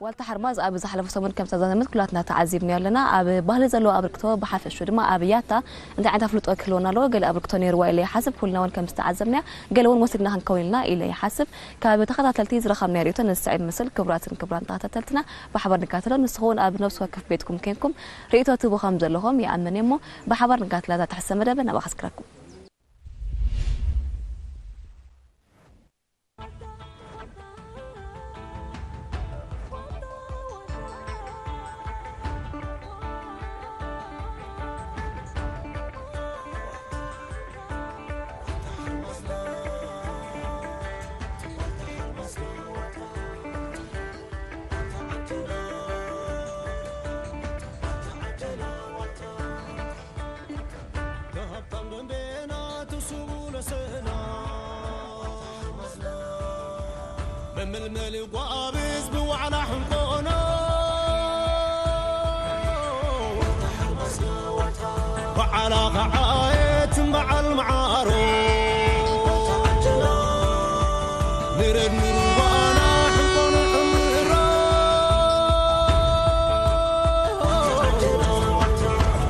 ዋልታ ሓርማዝ ኣብ ዝሓለፈ ሰሙን ከም ዝተዛዘመት ኩላትና ተዓዚብናዮ ኣለና። ኣብ ባህሊ ዘለዎ ኣበርክቶ ብሓፈሽኡ ድማ ኣብ ያታ እንታይ ዓይነት ኣፍልጦ ክህልወና ኣለዎ? ገለ ኣበርክቶ ነይርዋ ኢለ ይሓስብ። ኩልና እውን ከም ዝተዓዘብናዮ ገለ እውን ወሲድና ክንከውን ኢልና ኢለ ይሓስብ። ካብ ተኸታተልቲ ዝረኸብናዮ ርእይቶ ንስዕብ ምስል ክቡራትን ክቡራን ተኸታተልትና ብሓባር ንከታተሎ። ንስኹም እውን ኣብ ነፍሲ ወከፍ ቤትኩም ኬንኩም ርእይቶ ትህቡ ከም ዘለኹም ይኣምን እየ። እሞ ብሓባር ንከታተላ እዛ ትሕሰ መደብ ናብኣ ከስክረኩም። መመልመሊ ጓብዝ ብዋዕላ ሕንቆኖ፣ በዓላ ኸዓየት በዓል መዓሮ፣ ንረድ ንሩባና ሕንቆኖ ዕምሮ።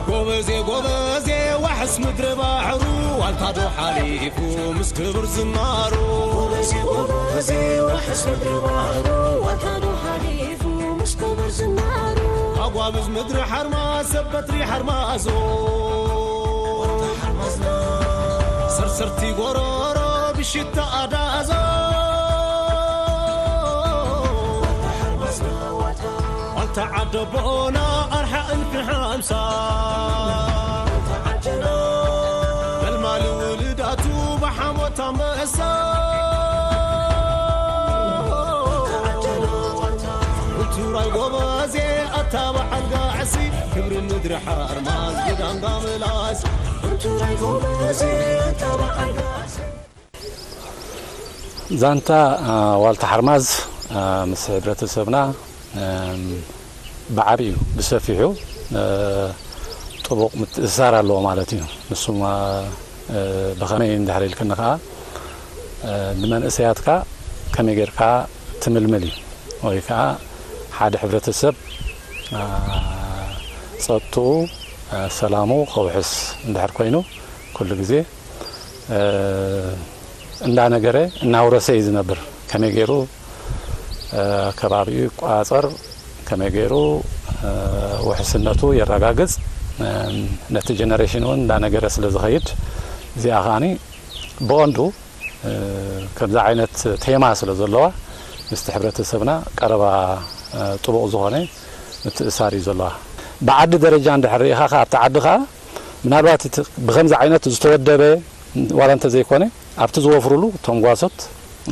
ጎበዜ ጎበዜ ዋሕስ ምድሪ ባሕሩ፣ ዋልታ ዶ ሓሊፉ ምስ ክብር ዝናሩ። ጎበዜ ጎበዜ ዋሕስ ምድሪ ባሕሩ፣ ዋልታ ዶ ሓሊፉ ምስ ክብር ዝናሩ። ኣጓብዝ ምድሪ ሓርማዝ፣ ሰብ በትሪ ሓርማዞ፣ ሰርሰርቲ ጎረሮ ብሽታ ኣዳዞ። ዋልታ ዓደቦና ኣርሓ እልፊ ሓምሳ፣ መልማሊ ውልዳቱ ብሓሞት ኣንበሳ። ቱራይ ጎበዜ ኣታ በዓል ጋዕሲ፣ ክብሪ ምድሪ ሓርማዝ ብዳንጋ ምላስ። ቱራይ ጎበዜ ኣታ በዓል ጋዕሲ። ዛንታ ዋልታ ሓርማዝ ምስ ሕብረተሰብና ብዓብዩ ብሰፊሑ ጥቡቕ ምትእስሳር ኣለዎ ማለት እዩ። ንሱማ ብኸመይ እንድሕር ኢልክኒ ከዓ ንመንእሰያትካ ከመይ ጌርካ ትምልምል እዩ፣ ወይ ከዓ ሓደ ሕብረተሰብ ፀጥትኡ ሰላሙ ከውሕስ እንድሕር ኮይኑ ኩሉ ግዜ እንዳነገረ እናውረሰ እዩ ዝነብር። ከመይ ገይሩ ከባቢኡ ይቆፃፀር፣ ከመይ ገይሩ ውሕስነቱ የረጋግፅ፣ ነቲ ጀነሬሽን እውን እንዳነገረ ስለ ዝኸይድ እዚኣ ከዓኒ ብቐንዱ ከምዚ ዓይነት ቴማ ስለ ዘለዋ ምስቲ ሕብረተሰብና ቀረባ ጥቡቕ ዝኾነ ምትእሳር እዩ ዘለዋ። ብዓዲ ደረጃ እንድሕር ርኢኻ ከኣ ኣብቲ ዓዲ ከኣ ምናልባት እቲ ብኸምዚ ዓይነት ዝተወደበ ዋላ እንተዘይኮነ ኣብቲ ዝወፍሩሉ እቶም ጓሶት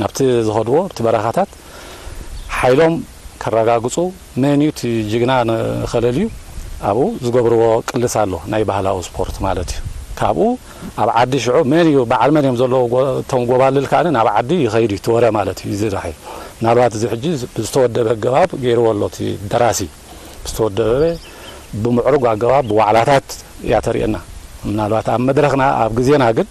ኣብቲ ዝኸድዎ ኣብቲ በረኻታት ሓይሎም ከረጋግፁ መን እዩ እቲ ጅግና ንኸለልዩ ኣብኡ ዝገብርዎ ቅልስ ኣሎ ናይ ባህላዊ ስፖርት ማለት እዩ። ካብኡ ኣብ ዓዲ ሽዑ መን እዩ በዓል መን እዮም ዘለዉ እቶም ጎባልል ከኣ ናብ ዓዲ ይኸይድ እዩ እቲ ወረ ማለት እዩ ይዝራሕ እዩ። ምናልባት እዚ ሕጂ ብዝተወደበ ኣገባብ ገይርዎ ኣሎ እቲ ደራሲ ዝተወደበ ብምዕሩግ ኣገባብ ብዋዕላታት እያ ተርእየና። ምናልባት ኣብ መድረኽና ኣብ ግዜና ግን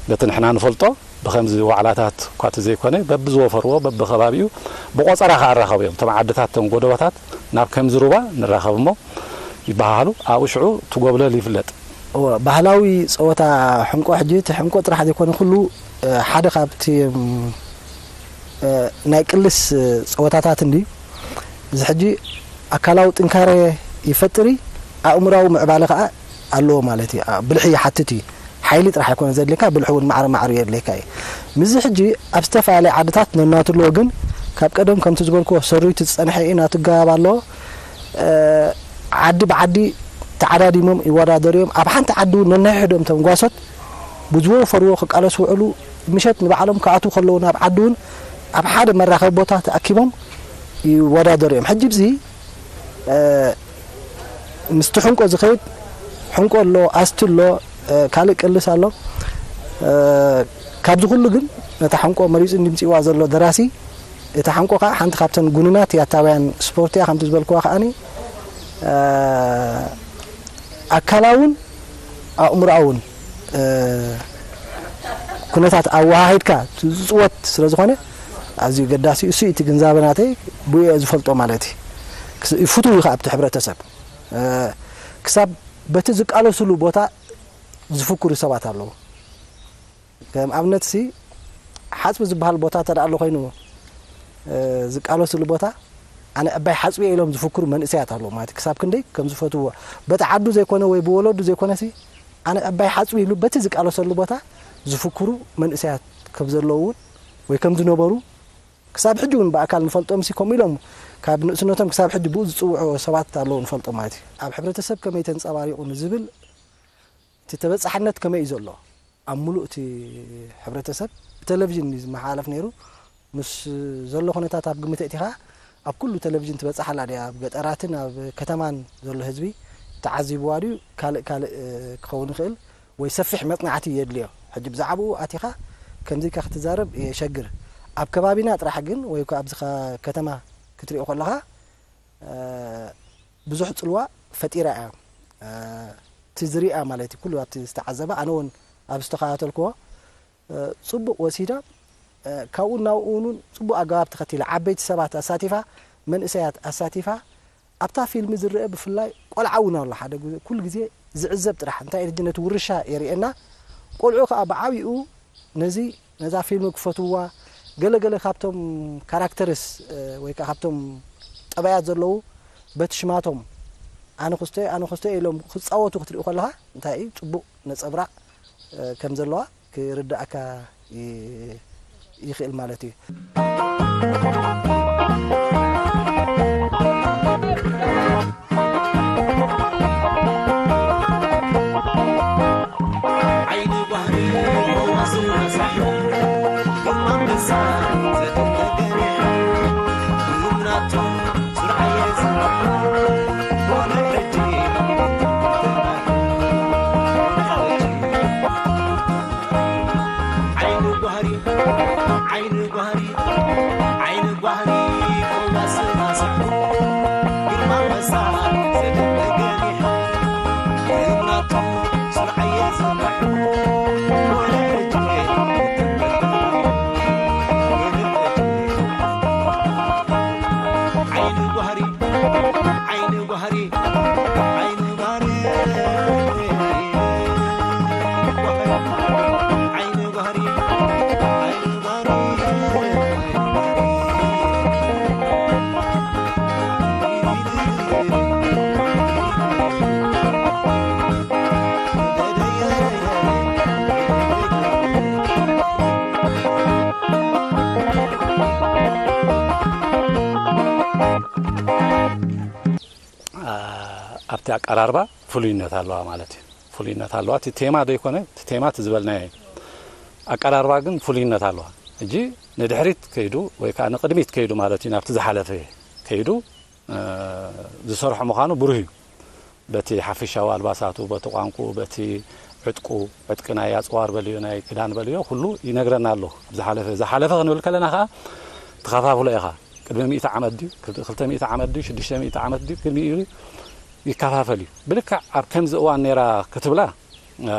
በቲ ንሕና ንፈልጦ ብኸምዚ ዋዕላታት እኳ ዘይኮነ በብዝወፈርዎ በብኸባቢኡ ብቆፀራ ከኣ ኣራኸቡ እዮም። እቶም ዓድታት እቶም ጎደቦታት ናብ ከምዚ ሩባ ንራኸብ እሞ ይበሃሃሉ ኣብኡ ሽዑ ትጎብለል ይፍለጥ። እወ ባህላዊ ፀወታ ሕንቆ ሕጂ እቲ ሕንቆ ጥራሕ ዘይኮነ ኩሉ ሓደ ካብቲ ናይ ቅልስ ፀወታታት እንድዩ። እዚ ሕጂ ኣካላዊ ጥንካረ ይፈጥር እዩ፣ ኣእምራዊ ምዕባለ ከዓ ኣለዎ ማለት እዩ። ብልሒ ይሓትት እዩ። ሓይሊ ጥራሕ ኣይኮነ ዘድልየካ፣ ብልሒ እውን ማዕረ ማዕሩ የድልየካ እዩ። ምስዚ ሕጂ ኣብ ዝተፈላለየ ዓድታት ነናቱ ኣለዎ፣ ግን ካብ ቀደም ከምቲ ዝበልክዎ ሰሪቱ ዝፀንሐ እዩ፣ ናቱ ኣገባብ ኣለዎ። ዓዲ ብዓዲ ተዓዳዲሞም ይወዳደሩ እዮም። ኣብ ሓንቲ ዓዲ እውን ነንሕድሕዶም እቶም ጓሶት ብዝወፈርዎ ክቃለሱ ውዕሉ ምሸት ንባዕሎም ክኣትዉ ከለዉ ናብ ዓዲ እውን ኣብ ሓደ መራኸቢ ቦታ ተኣኪቦም ይወዳደሩ እዮም። ሕጂ ብዚ ምስቲ ሕንቆ ዝኸይድ ሕንቆ ኣሎ፣ ኣስቲ ኣሎ፣ ካልእ ቅልስ ኣሎ። ካብዚ ኩሉ ግን ነታ ሕንቆ መሪጹ እንድምጺእዋ ዘሎ ደራሲ እታ ሓንቆ ከዓ ሓንቲ ካብተን ጉኑናት ያታውያን ስፖርት እያ ከምቲ ዝበልክዋ ከዓኒ ኣካላውን ኣእምሮኣውን ኩነታት ኣወሃሂድካ ዝፅወት ስለ ዝኾነ ኣዝዩ ገዳሲ እዩ። እሱ እቲ ግንዛበ ናተይ ብኡ እየ ዝፈልጦ ማለት እዩ። ክስ- ይፍትው እዩ ከኣ ኣብቲ ሕብረተሰብ። እ፣ ክሳብ በቲ ዝቃለስሉ ቦታ ዝፍክሩ ሰባት ኣለዉ። ከም ኣብነት ሲ ሓጽቢ ዝበሃል ቦታ እንተ ደኣ ኣሎ ኮይኑ፣ እ፣ ዝቃለስሉ ቦታ ኣነ ዕባይ ሓጽቢ እየ ኢሎም ዝፍክሩ መንእሰያት ኣለዉ ማለት እዩ። ክሳብ ክንደይ ከም ዝፈትውዎ በቲ ዓዱ ዘይኮነ ወይ ብወለዱ ዘይኮነ ሲ ኣነ ዕባይ ሓጽቢ ኢሉ በቲ ዝቃለሰሉ ቦታ ዝፍክሩ መንእሰያት ከም ዘለዉ እውን ወይ ከም ዝነበሩ ክሳብ ሕጂ እውን ብኣካል ንፈልጦም ሲ ከምኡ ኢሎም ካብ ንእስነቶም ክሳብ ሕጂ ብኡ ዝጽውዑ ሰባት ኣለዉ ንፈልጦም ማለት እዩ። ኣብ ሕብረተሰብ ከመይ ተንጸባሪቑ ንዝብል እቲ ተበጻሕነት ከመይ እዩ ዘሎ ኣብ ምሉእ እቲ ሕብረተሰብ ብቴሌቪዥን እዩ ዝመሓላለፍ ነይሩ። ምስ ዘሎ ኩነታት ኣብ ግምት እቲኻ ኣብ ኩሉ ቴሌቪዥን ትበጽሓላ ድያ? ኣብ ገጠራትን ኣብ ከተማን ዘሎ ህዝቢ ተዓዚብዋ ድዩ? ካልእ ካልእ እ፣ ክኸውን ይኽእል ወይ ሰፊሕ መጽናዕቲ የድልዮ። ሕጂ ብዛዕባኡ ኣቲኻ ከምዚ ኢልካ ክትዛረብ የሸግር። ኣብ ከባቢና ጥራሕ ግን ወይ ከ ኣብዚ ከ- ከተማ ክትሪኦ ከለኻ እ፣ ብዙሕ ጽልዋ ፈጢራ እያ። እ፣ እቲ ዝሪኣ ማለት እዩ ኩሉ ኣብቲ ዝተዓዘበ ኣነ እውን ኣብ ዝተኸታተልክዎ እ፣ ጽቡቕ ወሲዳ እ፣ ካብኡ ናብኡ እውን ጽቡቕ ኣገባብ ተኸቲላ ዓበይቲ ሰባት ኣሳቲፋ መንእሰያት ኣሳቲፋ ኣብታ ፊልሚ ዝረአ ብፍላይ ቆልዓ እውን ኣሎ ሓደ ግዜ ኩሉ ግዜ ዝዕዘብ ጥራሕ እንታይ እዩ ነቲ ውርሻ የርእየና ቆልዑ ከዓ ብዓብይኡ ነዚ ነዛ ፊልም ክፈትውዋ ገለገለ ካብቶም ካራክተርስ ወይ ከዓ ካብቶም ጠባያት ዘለዉ በቲ ሽማቶም ኣነ ክስተ ኣነ ክስተ ኢሎም ክፃወቱ ክትርኢ ከለካ እንታይ እዩ ፅቡቅ ነፀብራቅ ከም ዘለዋ ክርዳእካ ይኽእል ማለት እዩ። ኣብቲ ኣቀራርባ ፍሉይነት ኣለዋ ማለት እዩ። ፍሉይነት ኣለዋ። እቲ ቴማ ዶ ይኮነ? እቲ ቴማ እቲ ዝበልናዮ እዩ። ኣቀራርባ ግን ፍሉይነት ኣለዋ። ሕጂ ንድሕሪት ከይዱ ወይ ከዓ ንቅድሚት ከይዱ ማለት እዩ፣ ናብቲ ዝሓለፈ ከይዱ፣ እ፣ ዝሰርሖ ምዃኑ ብሩህ እዩ። በቲ ሓፈሻዊ ኣልባሳቱ፣ በቲ ቋንቋኡ፣ በቲ ዕጥቁ፣ ዕጥቂ ናይ ኣጽዋር በልዮ፣ ናይ ክዳን በልዮ፣ ኩሉ ይነግረና ኣሎ። ዝሓለፈ፣ ዝሓለፈ ክንብል ከለና ከዓ ትኸፋፍሎ ኢኻ። ቅድሚ ሚእቲ ዓመት ድዩ? ክልተ ሚእቲ ዓመት ድዩ? ሽዱሽተ ሚእቲ ዓመት ድዩ? ቅድሚ ኢሉ ይከፋፈል እዩ። ብልክዕ ኣብ ከምዚ እዋን ነይራ ክትብላ፣ እ፣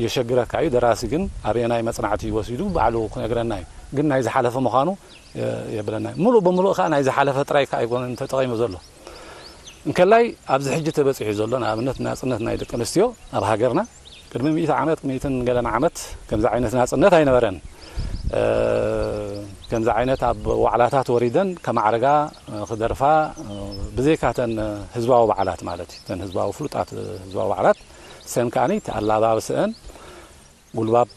የሸግረካ እዩ። ደራሲ ግን ኣበየናይ መጽናዕቲ ወሲዱ ባዕሉ ክነግረና እዩ። ግን ናይ ዝሓለፈ ምዃኑ፣ እ፣ የብለና እዩ። ምሉእ ብምሉእ ከኣ ናይ ዝሓለፈ ጥራይ ከኣ ኣይኮነን ተጠቒሙ ዘሎ። እንከላይ ኣብዚ ሕጂ ተበጺሑ ዘሎ፣ ንኣብነት ናጽነት ናይ ደቂ ኣንስትዮ ኣብ ሃገርና ቅድሚ ሚእቲ ዓመት፣ ሚእትን ገለን ዓመት ከምዚ ዓይነት ናጽነት ኣይነበረን። እ፣ ከምዚ ዓይነት ኣብ ዋዕላታት ወሪደን ከማዕርጋ፣ እ፣ ክደርፋ፣ እ፣ ብዘይካተን ህዝባዊ በዓላት ማለት እዩ። እተን ህዝባዊ ፍሉጣት ህዝባዊ በዓላት ሰን ከኣኒ እቲ ኣላባብስአን ጉልባብ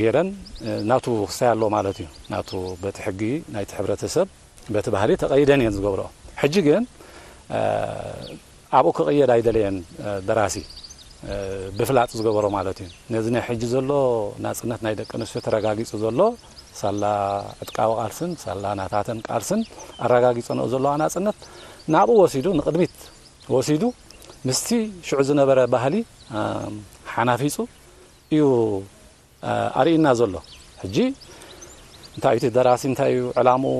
ገይረን፣ እ፣ ናቱ ክስታይ ኣለዎ ማለት እዩ። ናቱ በቲ ሕጊ ናይቲ ሕብረተሰብ በቲ ባህሊ ተቐይደን እየን ዝገብረኦ። ሕጂ ግን፣ እ፣ ኣብኡ ክቕየድ ኣይደለየን፣ እ፣ ደራሲ፣ እ፣ ብፍላጥ ዝገበሮ ማለት እዩ። ነዚ ናይ ሕጂ ዘሎ ናጽነት ናይ ደቂ ኣንስትዮ ተረጋጊጹ ዘሎ ሳላ ዕጥቃዊ ቃልስን ሳላ ናታተን ቃልስን ኣረጋጊጸንኦ ዘለዋ ናጽነት ናብኡ ወሲዱ ንቕድሚት ወሲዱ ምስቲ ሽዑ ዝነበረ ባህሊ፣ እ፣ ሓናፊጹ እዩ፣ እ፣ ኣርእዩና ዘሎ። ሕጂ እንታይ እቲ ደራሲ እንታይ እዩ ዕላምኡ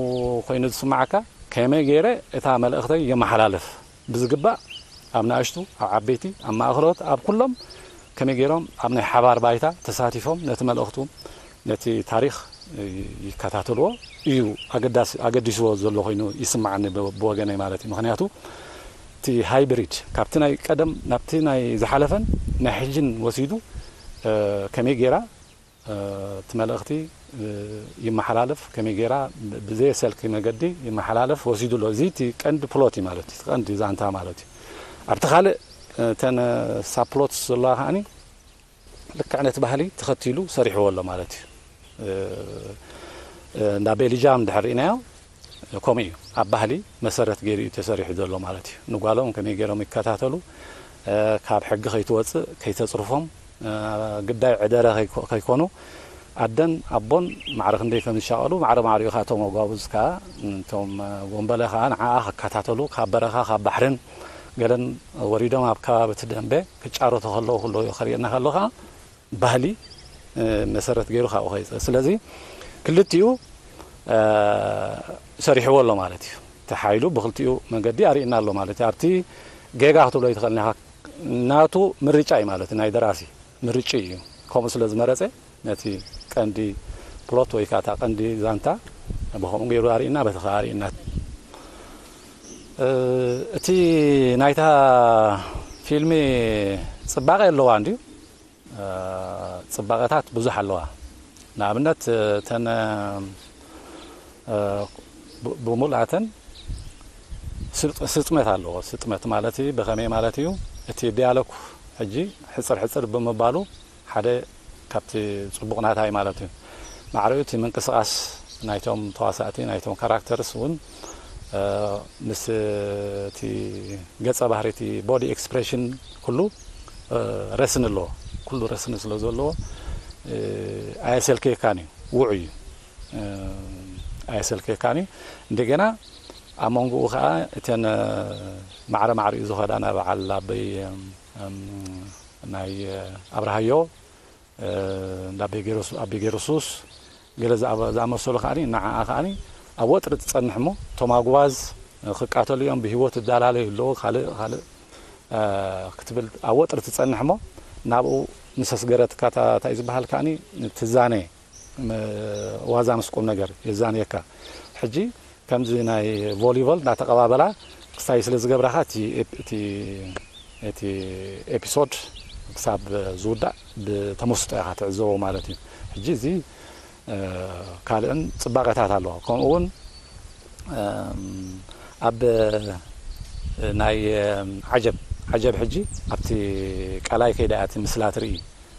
ኮይኑ ዝስምዓካ? ከመይ ገይረ እታ መልእኽተይ የመሓላልፍ ብዝግባእ ኣብ ንኣሽቱ፣ ኣብ ዓበይቲ፣ ኣብ ማእኸሎት፣ ኣብ ኩሎም ከመይ ገይሮም ኣብ ናይ ሓባር ባይታ ተሳቲፎም ነቲ መልእኽቱ፣ ነቲ ታሪኽ፣ ይከታተልዎ እዩ ኣገዳሲ ኣገዲስዎ ዘሎ ኮይኑ ይስማዓኒ ብወገነይ ማለት እዩ። ምክንያቱ እቲ ሃይብሪድ ካብቲ ናይ ቀደም ናብቲ ናይ ዝሓለፈን ናይ ሕጅን ወሲዱ ከመይ ገይራ እቲ መልእኽቲ ይመሓላለፍ፣ ከመይ ገይራ ብዘየሰልኪ መገዲ ይመሓላለፍ ወሲዱ ኣሎ። እዚ እቲ ቀንዲ ፕሎት እዩ ማለት እዩ፣ እቲ ቀንዲ ዛንታ ማለት እዩ። ኣብቲ ካልእ እተን ሳፕሎት ዘለዋ ከዓኒ ልክዕ ነቲ ባህሊ ተኸቲሉ ሰሪሕዎ ኣሎ ማለት እዩ። እንዳ ቤልጃም እንድሕር ርኢናዮ ከምኡ እዩ። ኣብ ባህሊ መሰረት ገይሩ እዩ ተሰሪሑ ዘሎ ማለት እዩ። ንጓሎም ከመይ ገይሮም ይከታተሉ፣ ካብ ሕጊ ከይትወፅእ ከይተፅርፎም፣ ግዳይ ዕደረ ከይኮኑ ኣደን ኣቦን ማዕረ ክንደይ ከም ዝሻቐሉ ማዕረ ማዕሪኡ ከዓ እቶም ኣጓቡዝ ከዓ እቶም ጎንበለ ከዓ ንዓኣ ክከታተሉ ካብ በረኻ ካብ ባሕርን ገለን ወሪዶም ኣብ ከባቢ እቲ ደንበ ክጫረቱ ከለዉ ኩሎ ከርእየና ከሎ ከዓ ባህሊ መሰረት ገይሩ ካብኡ ከይፀ ስለዚ ክልቲኡ ሰሪሕዎ ኣሎ ማለት እዩ። እቲ ሓይሉ ብክልቲኡ መንገዲ ኣርእና ኣሎ ማለት እዩ። ኣብቲ ጌጋ ክትብሎ ይትኽእል ናቱ ምርጫ እዩ ማለት ናይ ደራሲ ምርጭ እዩ። ከምኡ ስለ ዝመረፀ ነቲ ቀንዲ ፕሎት ወይ ከዓ እታ ቀንዲ ዛንታ ብከምኡ ገይሩ ኣርእና በቲ ከዓ ኣርእና እቲ ናይታ ፊልሚ ፅባቐ ኣለዋ እንድዩ። ፅባቐታት ብዙሕ ኣለዋ። ንኣብነት እተን ብሙሉኣተን ስጥመት ኣለዎ። ስጥመት ማለት ብኸመይ ማለት እዩ? እቲ ዲያሎግ ሕጂ ሕፅር ሕፅር ብምባሉ ሓደ ካብቲ ፅቡቕ ናታይ ማለት እዩ። ማዕሪኡ እቲ ምንቅስቓስ ናይቶም ተዋሳእቲ ናይቶም ካራክተርስ እውን ምስ እቲ ገፀ ባህሪ እቲ ቦዲ ኤክስፕሬሽን ኩሉ ረስኒ ኣለዎ። ኩሉ ረስኒ ስለ ዘለዎ ኣየሰልከየካን እዩ፣ ውዑይ እዩ፣ ኣየሰልከየካን እዩ። እንደገና ኣብ መንጎኡ ከዓ እተን ማዕረ ማዕሪኡ ዝኸዳ ናይ በዓል ኣበይ ናይ ኣብርሃዮ እንዳ ኣቤ ገይረሱስ ገለ ዝኣመሰሉ ከዓኒ ንዓኣ ከዓኒ ኣብ ወጥሪ ትጸንሕ እሞ እቶም ኣጉባዝ ክቃተሉ እዮም ብህይወት እዳላለዩ ኣለዉ ካልእ ካልእ ክትብል ኣብ ወጥሪ ትጸንሕ እሞ ናብኡ ምስ ኣስገረትካ እንታይ ዝበሃል ከዓኒ ትዛነ ዋዛ ምስ ቁም ነገር የዛንየካ። ሕጂ ከምዚ ናይ ቮሊቦል እናተቐባበላ ክስታይ ስለ ዝገብራኻ እቲ ኤፒሶድ ክሳብ ዝውዳእ ብተመስጦ ኢኻ ትዕዘቦ ማለት እዩ። ሕጂ እዚ ካልእን ፅባቐታት ኣለዎ። ከምኡ እውን ኣብ ናይ ዓጀብ ዓጀብ ሕጂ ኣብቲ ቀላይ ከይዳ እያ እቲ ምስላ ትርኢ።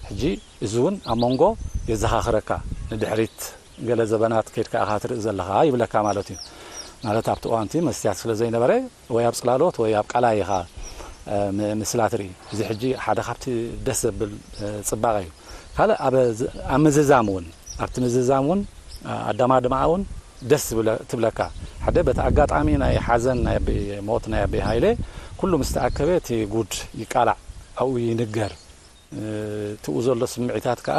ሕጂ እዚ እውን ኣብ መንጎ የዘኻኽረካ ንድሕሪት ገለ ዘበናት ከይድካ ኢኻ ትርኢ ዘለኻ ይብለካ ማለት እዩ። ማለት ኣብቲ እዋንቲ መስትያት ስለ ዘይነበረ ወይ ኣብ ጽላሎት ወይ ኣብ ቀላይ ኢኻ ምስላ ትርኢ። እዚ ሕጂ ሓደ ካብቲ ደስ ዘብል ጽባቐ እዩ። ካልእ ኣብ ምዝዛም እውን ኣብቲ ምዝዛም እውን ኣዳማድማኣ እውን ደስ ትብለካ። ሓደ በቲ ኣጋጣሚ ናይ ሓዘን ናይ ኣበይ ሞት ናይ ኣበይ ሃይለ ኩሉ ምስ ተኣከበ እቲ ጉድ ይቃላዕ ኣብኡ ይንገር። ትኡ ዘሎ ስምዒታት ከኣ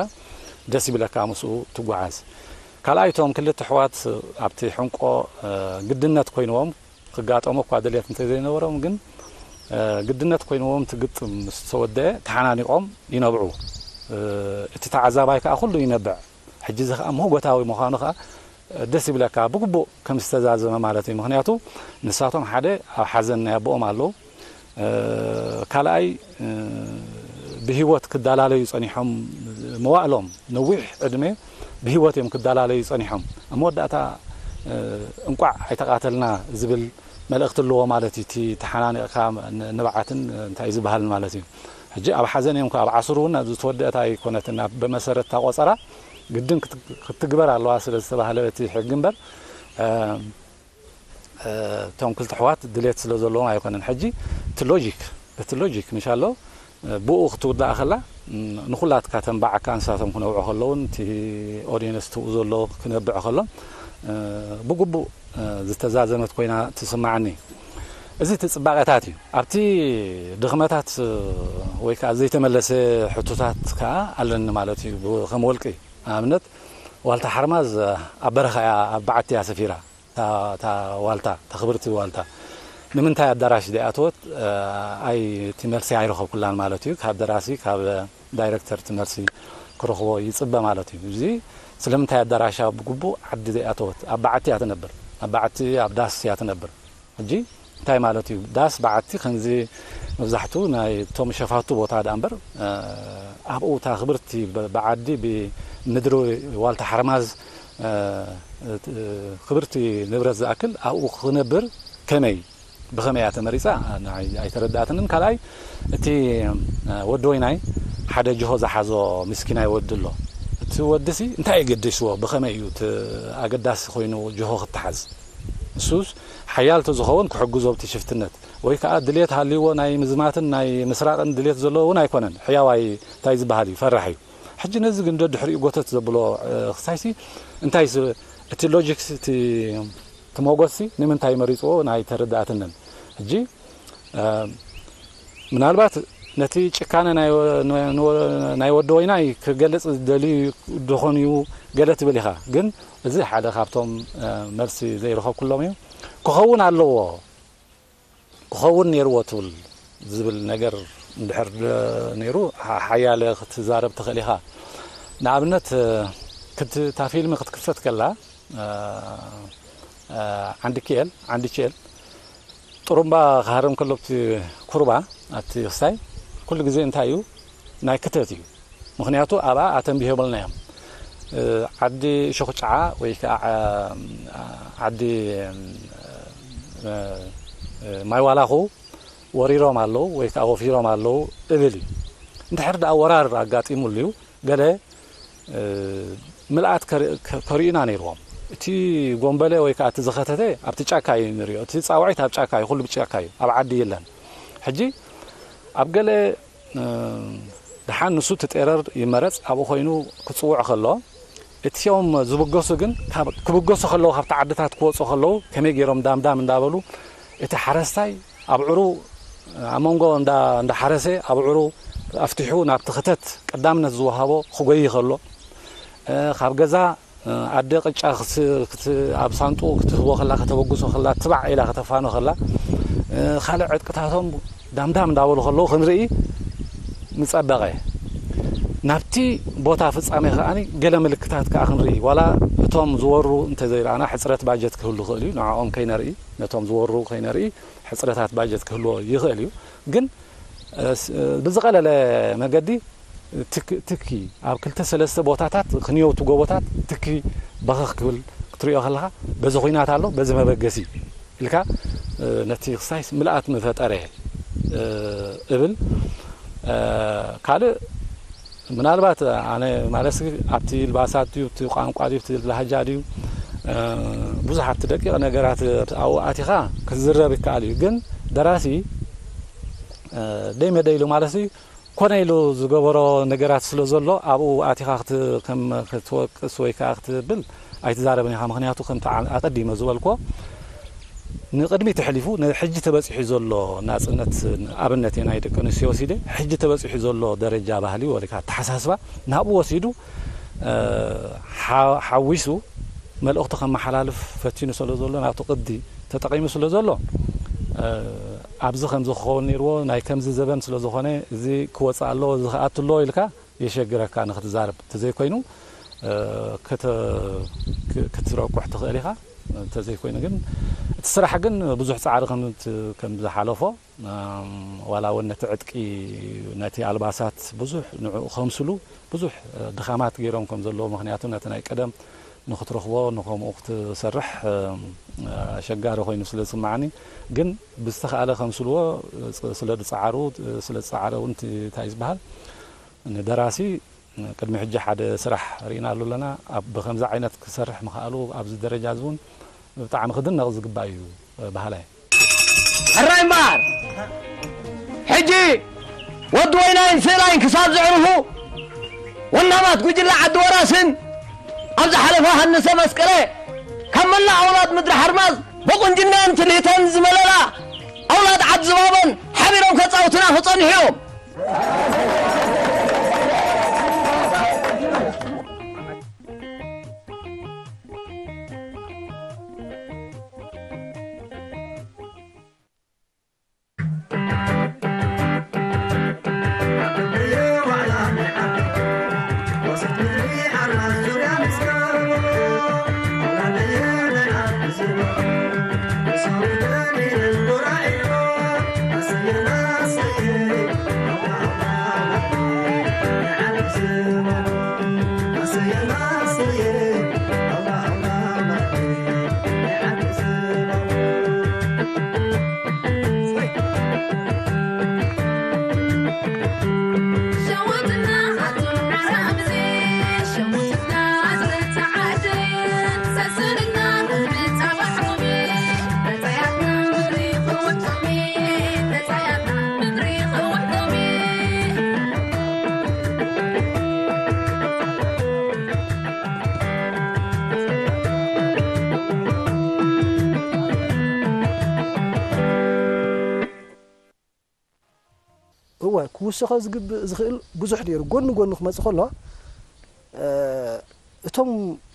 ደስ ይብለካ ምስኡ ትጓዓዝ። ካልኣይ እቶም ክልተ ኣሕዋት ኣብቲ ሕንቆ ግድነት ኮይንዎም ክጋጠሙ እኳ ድልየት እንተዘይነበሮም ግን ግድነት ኮይንዎም እቲ ግጥም ምስ ተወደአ ተሓናኒቖም ይነብዑ። እቲ ተዓዛባይ ከኣ ኩሉ ይነብዕ። ሕጂ እዚ ከኣ ምህጎታዊ ምዃኑ ከኣ ደስ ይብለካ ብግቡእ ከም ዝተዛዘመ ማለት እዩ። ምክንያቱ ንሳቶም ሓደ ኣብ ሓዘን ናይ ኣቦኦም ኣለዉ። ካልኣይ ብህይወት ክዳላለዩ ጸኒሖም መዋእሎም ነዊሕ ዕድመ ብህይወት እዮም ክዳላለዩ ጸኒሖም ኣብ መወዳእታ እንቋዕ ኣይተቓተልና ዝብል መልእኽቲ ኣለዎ ማለት እዩ። እቲ ተሓናኒቕካ ንብዓትን እንታይ ዝበሃል ማለት እዩ። ሕጂ ኣብ ሓዘን እዮም ኣብ ዓስሩ እውን ዝተወደአት ኣይኮነትን ብመሰረት እታ ቆጸራ ግድን ክትግበር ኣለዋ ስለ ዝተባህለ በቲ ሕጊ እምበር እቶም ክልተ ኣሕዋት ድሌት ስለ ዘለዎም ኣይኮነን። ሕጂ እቲ ሎጂክ በቲ ሎጂክ ምሻሎ ብኡ ክትውዳእ ከላ ንኹላትካ ተንባዓካ ንሳቶም ክነብዑ ከለውን እቲ ኦዲየንስ ትኡ ዘሎ ክነብዕ ከሎ ብግቡእ ዝተዛዘመት ኮይና ትስማዓኒ። እዚ እቲ ጽባቐታት እዩ። ኣብቲ ድኽመታት ወይ ከዓ ዘይተመለሰ ሕቶታት ከዓ ኣለኒ ማለት እዩ። ከም ወልቂ ኣብነት ዋልታ ሓርማዝ ኣብ በረኻ እያ ኣብ በዓቲ እያ ሰፊራ። እታ ዋልታ እታ ክብርቲ ዋልታ ንምንታይ ኣዳራሽ ዘይኣተወት ኣይ እቲ መልሲ ኣይረኸብኩላን ማለት እዩ። ካብ ደራሲ ካብ ዳይረክተር እቲ መልሲ ክረኽቦ ይፅበ ማለት እዩ። እዚ ስለምንታይ ኣዳራሻ ብግቡእ ዓዲ ዘይኣተወት? ኣብ በዓቲ እያ ትነብር፣ ኣብ በዓቲ ኣብ ዳስ እያ ትነብር። ሕጂ እንታይ ማለት እዩ? ዳስ በዓቲ ከምዚ መብዛሕትኡ ናይ እቶም ሸፋቱ ቦታ ደኣ እምበር፣ እ፣ ኣብኡ እታ ክብርቲ ብ-፣ ብዓዲ ብምድሪ ዋልታ ሓርማዝ፣ እ፣ እ፣ ክብርቲ ንብረት ዝኣክል ኣብኡ ክነብር ከመይ፣ ብኸመይ እያ ተመሪጻ? ንዓይ ኣይተረድኣትንን። ካልኣይ፣ እቲ፣ እ፣ ወዲ ወይናይ ሓደ ጅሆ ዝሓዞ ምስኪናይ ወዲ ኣሎ። እቲ ወዲ ሲ እንታይ እዩ ገዲስዎ? ብኸመይ እዩ እቲ ኣገዳሲ ኮይኑ ጅሆ ክተሓዝ? ንሱስ ሓያል ተዝኸውን ክሕግዞ ኣብቲ ሽፍትነት፣ ወይ ከኣ ድሌት ሃልይዎ ናይ ምዝማትን ናይ ምስራቕን ድሌት ዘለዎ እውን ኣይኮነን። ሕያዋይ እንታይ ዝበሃል እዩ፣ ፈራሕ እዩ። ሕጂ ነዚ ግን ደድሕሪኡ ጎተት ዘብሎ፣ እ፣ ክሳይሲ እንታይ ስ-፣ እቲ ሎጂክስ፣ እቲ፣ እቲ ሞጎስሲ ንምንታይ መሪጽዎ ናይ ተረዳኣትንን። ሕጂ፣ እ፣ ምናልባት ነቲ ጭካነ ናይ ወ-፣ ን-፣ ን-፣ ናይ ወዲ ወይናይ ክገልጽ ደልዩ ደኾን እዩ ገለ ትብል ኢኻ። ግን እዚ ሓደ ካብቶም፣ እ፣ መልሲ ዘይረኸብኩሎም እዩ። ክኸውን ኣለዎ፣ ክኸውን ነይርዎ ትብል ዝብል ነገር እንድሕር ደ-፣ ነይሩ፣ ሓ-፣ ሓያለ ክትዛረብ ትኽእል ኢኻ። ንኣብነት፣ እ፣ ክት-፣ እታ ፊልም ክትክፈት ከላ፣ እ፣ እ፣ ዓንዲ ኪኤል፣ ዓንዲ ኪኤል ጥሩምባ ክሃርም ከሎ ኣብቲ ኩርባ፣ ኣብቲ ክስታይ፣ ኩሉ ግዜ እንታይ እዩ? ናይ ክተት እዩ። ምኽንያቱ ኣብኣ ኣተንቢሆ የብልናዮም። እ፣ ዓዲ ሸኹጫዓ ወይ ከዓ፣ እ፣ ዓዲ፣ እ፣ እ፣ ማይ ዋላኹ ወሪሮም ኣለዉ ወይ ከዓ ወፊሮም ኣለዉ እብል እዩ። እንድሕር ደኣ ወራር ኣጋጢሙሉ እዩ፣ ገለ፣ እ፣ ምልኣት ከር-፣ ከ-፣ ከርእዩና ነይርዎም። እቲ ጎንበለ ወይ ከዓ እቲ ዝኸተተ ኣብቲ ጫካ እዩ ንሪኦ። እቲ ጻውዒት ኣብ ጫካ እዩ፣ ኩሉ ብጫካ እዩ፣ ኣብ ዓዲ የለን። ሕጂ ኣብ ገለ፣ እ፣ ደሓን ንሱ እቲ ጤረር ይመረጽ፣ ኣብኡ ኮይኑ ክጽውዕ ከሎ፣ እቲኦም ዝብገሱ ግን ካብ፣ ክብገሱ ከለዉ፣ ካብቲ ዓድታት ክወጹ ከለዉ፣ ከመይ ገይሮም ዳምዳም እንዳበሉ፣ እቲ ሓረስታይ ኣብዕሩ ኣብ መንጎ እንዳ፣ እንዳሓረሰ ኣብዕሩ ኣፍቲሑ ናብቲ ክተት ቀዳምነት ዝወሃቦ ክጎይ ከሎ፣ እ፣ ካብ ገዛ፣ እ፣ ኣደ ቅጫ ክት-፣ ክት-፣ ኣብ ሳንጡ ክትህቦ ከላ፣ ከተበግሶ ከላ፣ ትባዕ ኢላ ከተፋኖ ከላ፣ እ፣ ካልእ ዕጥቅታቶም ዳምዳም እንዳበሉ ከለዉ ክንርኢ ምጸበቐ። ናብቲ ቦታ ፍጻሜ ከኣ ገለ ምልክታት ከኣ ክንርኢ፣ ዋላ እቶም ዝወሩ እንተዘይረኣና፣ ሕጽረት ባጀት ክህሉ ይኽእል እዩ፣ ንዕኦም ከይነርኢ፣ ነቶም ዝወሩ ከይነርኢ፣ ሕጽረታት ባጀት ክህልዎ ይኽእል እዩ። ግን፣ እ፣ ስ-፣ ብዝቐለለ መገዲ ትክ-፣ ትኪ ኣብ ክልተ ሰለስተ ቦታታት ክንየውቲ ጎቦታት ትኪ በኸኽ ክብል ክትሪኦ ከለኻ፣ በዚ ኹናት ኣሎ፣ በዚ መበገሲ ኢልካ፣ እ፣ ነቲ ክስታይስ ምልኣት ምፈጠረ፣ እ፣ እብል። እ፣ ካልእ ምናልባት ኣነ ማለትሲ ኣብቲ ልባሳት ድዩ፣ ኣብቲ ቋንቋ ድዩ፣ ኣብቲ ላህጃ ድዩ፣ እ፣ ብዙሕ ኣብቲ ደቂቕ ነገራት ኣብኡ ኣቲኻ ክትዝረብ ይከኣል እዩ። ግን ደራሲ፣ እ፣ ደይ መደይ ኢሉ ማለትሲ ኮነ ኢሉ ዝገበሮ ነገራት ስለ ዘሎ ኣብኡ ኣቲኻ ክት-፣ ከም ክትወቅስ ወይ ከኣ ክትብል ኣይትዛረብን ኢኻ። ምኽንያቱ ከምቲ ዓ-፣ ኣቐዲመ ዝበልክዎ ንቕድሚት ኣሕሊፉ ንሕጂ ተበጺሑ ዘሎ ናጽነት ኣብነት እየ ናይ ደቂ ኣንስትዮ ወሲደ። ሕጂ ተበጺሑ ዘሎ ደረጃ ባህሊ ወይ ከኣ ኣተሓሳስባ ናብኡ ወሲዱ፣ እ፣ ሓ-፣ ሓዊሱ መልእኽቱ ከመሓላልፍ ፈቲኑ ስለ ዘሎ፣ ናብቲ ቅዲ ተጠቒሙ ስለ ዘሎ፣ እ፣ ኣብዚ ከምዚ ክኸውን ነይርዎ፣ ናይ ከምዚ ዘበን ስለ ዝኾነ፣ እዚ ክወጽእ ኣለዎ፣ እዚ ክኣቱ ኣለዎ ኢልካ የሸግረካ ንክትዛረብ። እንተዘይኮይኑ፣ እ፣ ክተ-፣ ክ-፣ ክትረቁሕ ትኽእል ኢኻ። እንተዘይኮይኑ ግን፣ እቲ ስራሕ ግን ብዙሕ ጻዕሪ ከም ት-፣ ከም ዝሓለፎ፣ እም፣ ዋላ እውን ነቲ ዕጥቂ፣ ነቲ ኣልባሳት ብዙሕ ንዕኡ ከምስሉ ብዙሕ፣ እ፣ ድኻማት ገይሮም ከም ዘለዉ፣ ምኽንያቱ ነቲ ናይ ቀደም ንክትረኽቦ፣ ንኸምኡ ክትሰርሕ፣ እም፣ ኣሸጋሪ ኮይኑ ስለ ዝስምዓኒ፣ ግን ብዝተኻእለ ከምስልዎ፣ እ፣ ፅ-፣ ስለ ዝጸዓሩ፣ እ፣ ስለ ዝጸዓረ እውን እቲ እንታይ ዝበሃል ንደራሲ ቅድሚ ሕጂ ሓደ ስራሕ ርኢናሉ ኣለና። ኣብ ብከምዚ ዓይነት ክሰርሕ ምኽኣሉ ኣብዚ ደረጃ እዚ እውን ብጣዕሚ ክድነቕ ዝግባእ እዩ በሃላይ። ሕራይ እምበኣር፣ ሕጂ ወዲ ወይናይን ስእላይን ክሳብ ዘዕርፉ፣ ወናማት ጉጅለ ዓዲ ወራስን ኣብ ዝሓለፈ ሃንሰ መስቀለ ካብ መላእ ኣውላድ ምድሪ ሓርማዝ ብቁንጅናን ትልሂተን ዝመለላ ኣውላድ ዓዲ ዝባበን ሓቢሮም ከጻውቱና ክጸንሑ እዮም። እወ፣ ክውሰኾ ዝግብእ ዝኽእል ብዙሕ ነይሩ። ጎኒ ጎኒ ክመጽእ ከሎ፣ እ፣ እቶም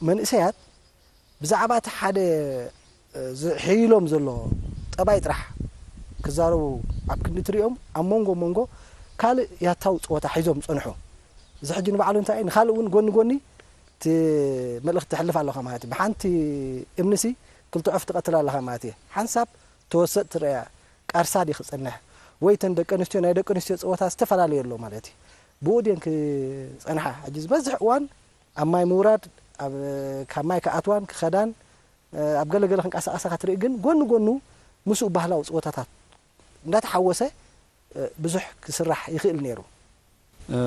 መንእሰያት ብዛዕባ እቲ ሓደ፣ እ፣ ዝሕይሎም ዘሎ ጠባይ ጥራሕ ክዛረቡ ኣብ ክንዲ ትሪኦም፣ ኣብ መንጎ መንጎ ካልእ ያታዊ ጸወታ ሒዞም ጸንሑ። እዚ ሕጂ ንባዕሉ እንታይ እዩ፣ ንኻልእ እውን ጎኒ ጎኒ እቲ መልእኽቲ ተሕልፍ ኣለኻ ማለት እዩ። ብሓንቲ እምኒሲ ክልተ ዑፍ ትቐትል ኣለኻ ማለት እዩ። ሓንሳብ ተወሰጥ ትረያ፣ ቃርሳ ድዩ ክጸንሕ? ወይ እተን ደቂ ኣንስትዮ፣ ናይ ደቂ ኣንስትዮ ጸወታ ዝተፈላለየ ኣሎ ማለት እዩ። ብኡ ድየን ክጸንሓ? ሕጂ ዝበዝሕ እዋን ኣብ ማይ ምውራድ፣ ኣብ፣ ካብ ማይ ክኣትዋን ክኸዳን፣ ኣብ ገለ ገለ ክንቀሳቐሳ ክትርኢ ግን፣ ጎኒ ጎኑ ምስኡ ባህላዊ ጸወታታት እንዳተሓወሰ፣ እ፣ ብዙሕ ክስራሕ ይኽእል ነይሩ። እ፣